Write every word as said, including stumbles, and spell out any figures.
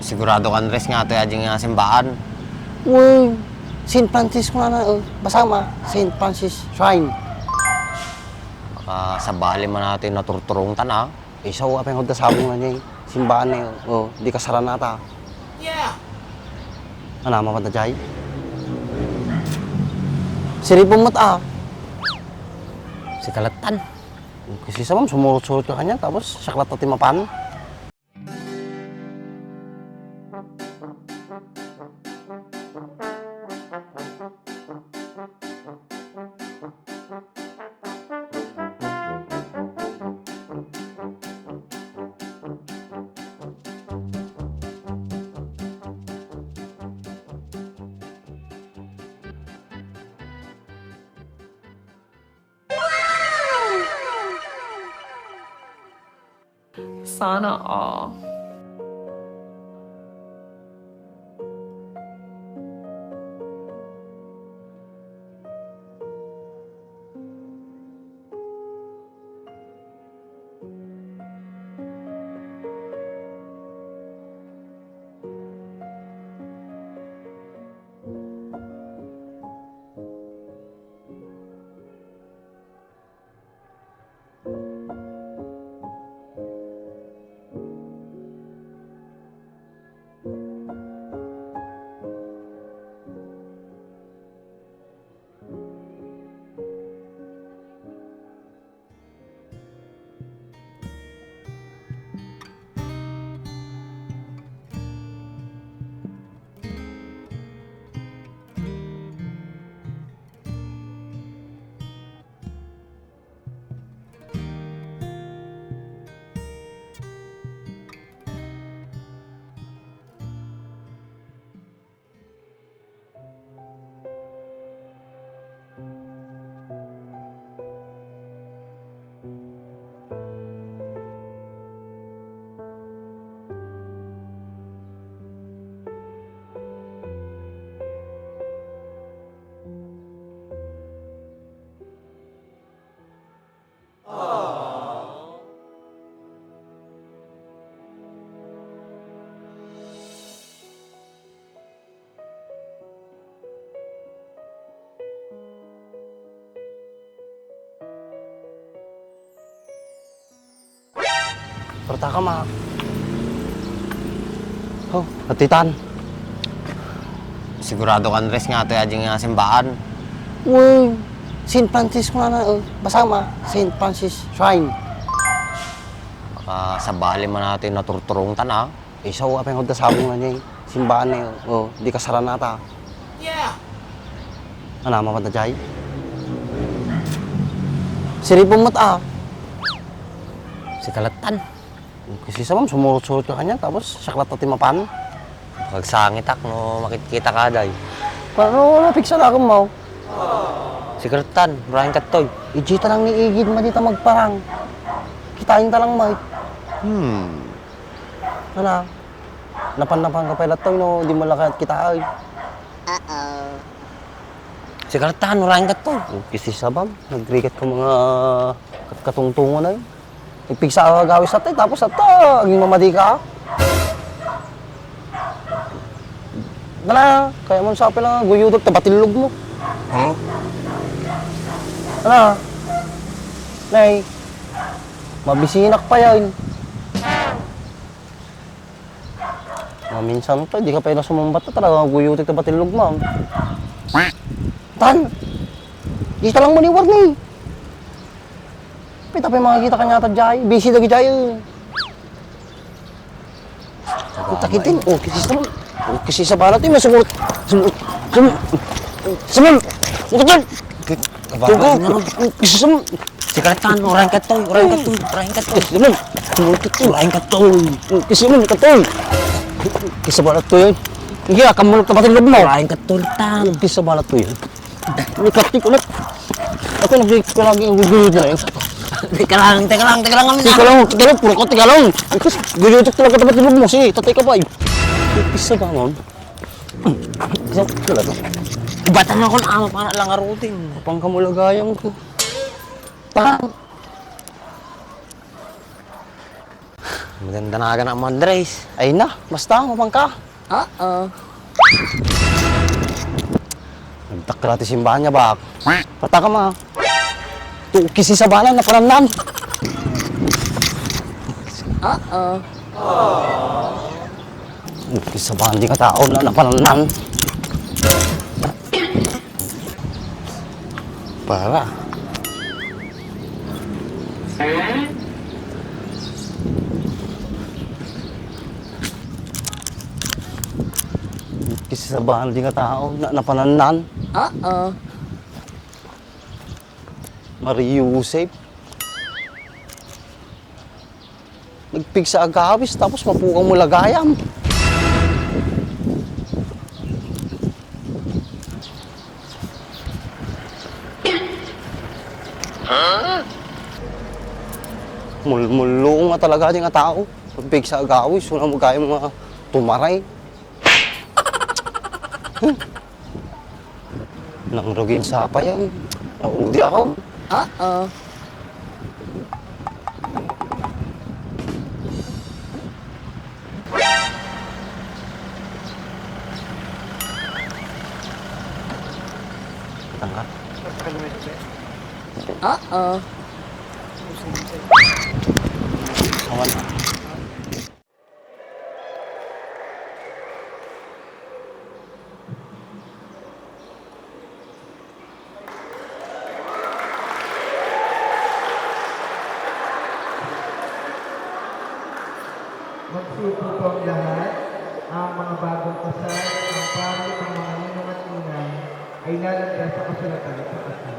Sigurado ka, Andres, nga atoy a diay nga simbaan? Uy, Saint Francis kunana, oh. Basa ma, Saint Francis Shrine. Makasabali man atoy naturturongtan, a. Isu, apay nga adda sabong nga diay simbaan na, oh, di kasarana ta. Ana, mapan ta diay? Siripon met, a. Sikalatan. Kasi sa, ma'am, sumurot-surot ka kanian, tapos siak latta ti mapan. Sana all. Perta ka, ma. Oh, atitan. Sigurado ka, Andres, nga atoy a diay nga simbaan? Uy, Saint Francis kunana, oh. Basa ma, Saint Francis Shrine. Makasabali man atoy naturturongtan, a. Isu, apay nga adda sabong nga diay simbaan na, oh, di kasarana ta. Ana, mapan ta diay? Siripon met, a. Sikalatan. Kasi sa, ma'am, sumurot-surot ka kanian, tapos siak latta ti mapan. Makagsangitak no makitkita ka, day. Pero wala, piksa na mo. Sikalatan, Brian Katoy. Ijita lang ni Igid, madi ta magparang. Kitain ta lang, Mike. Hmm. Ana, napan-napan ka pay latta, no, di mo la kayat kitaan. Uh-oh. Sikalatan, Brian Katoy. Kisi sabam, nagrigat ko mga kat-, katungtungan ay. Ipigsa ka gawis ata, tapos ata, aging mamadi ka. Dala, kaya mo sa pala, guyudot, tabatillog mo. Huh? Ano? Nay, mabisinak pa yan. Maminsan to, di ka pwede sumumbat to, talaga guyutik to batilog mo. Tan! Di ta lang maniwar ni. Pita pa yung mga kita kanya ta jay. Busy lagi jay. Takitin, oh, kisi sa, oh, kisi sa balat, eh, masumurot. Sumurot. Sumurot. Sumurot. Sumurot. Kababae na ron. Kisi sa, Sikalatan, Brian Katoy, Brian Katoy, Brian Katoy. Kisi mo. Kisi mo, Katoy. Kisi mo, Katoy. Kisi mo, Katoy. Hindi, ah, kamulot na pati loob mo. Brian Katoy, tan. Kisi mo, Katoy. May Katoy ko na. Ako, nag-, ko lagi ang gugulog na yun. Teka lang, teka lang, teka lang, amin, teka lang, teka lang, puro ko, teka lang. Guyutok talaga tapat loob mo, si tatay ka ba, eh? Kisi mo, Katoy. Kisi mo, talaga. Batang ako na ama para lang arutin. Pangkamulagayan ko. Tan. Maganda na ka na, Madres. Ay na, basta, mapangka. Oo. Nagtakla ti simbahan nga bak. Patakam, ah. Tukis ti sabana, napanannan. Oo. Tukis ti sabana, di nga tao, na, napanannan. Para. Kisa sa bandi nga tao, na, napanannan. Oo. Maria Joseph. Nagpigsa agawis tapos mapukang mo lagayam. Mulmulong nga talaga di nga tao. Nagpigsa agawis, wala mo gayam nga tumaray. Nangrugin sa apa yan? Naudi ako. Oo. Tangka. Oo. Awan. Magsubo po ang lahat. Ang mga bagong kasal, ang pari, ang mga ninong at ninang ay lalagda sa kasulatan sa kasal.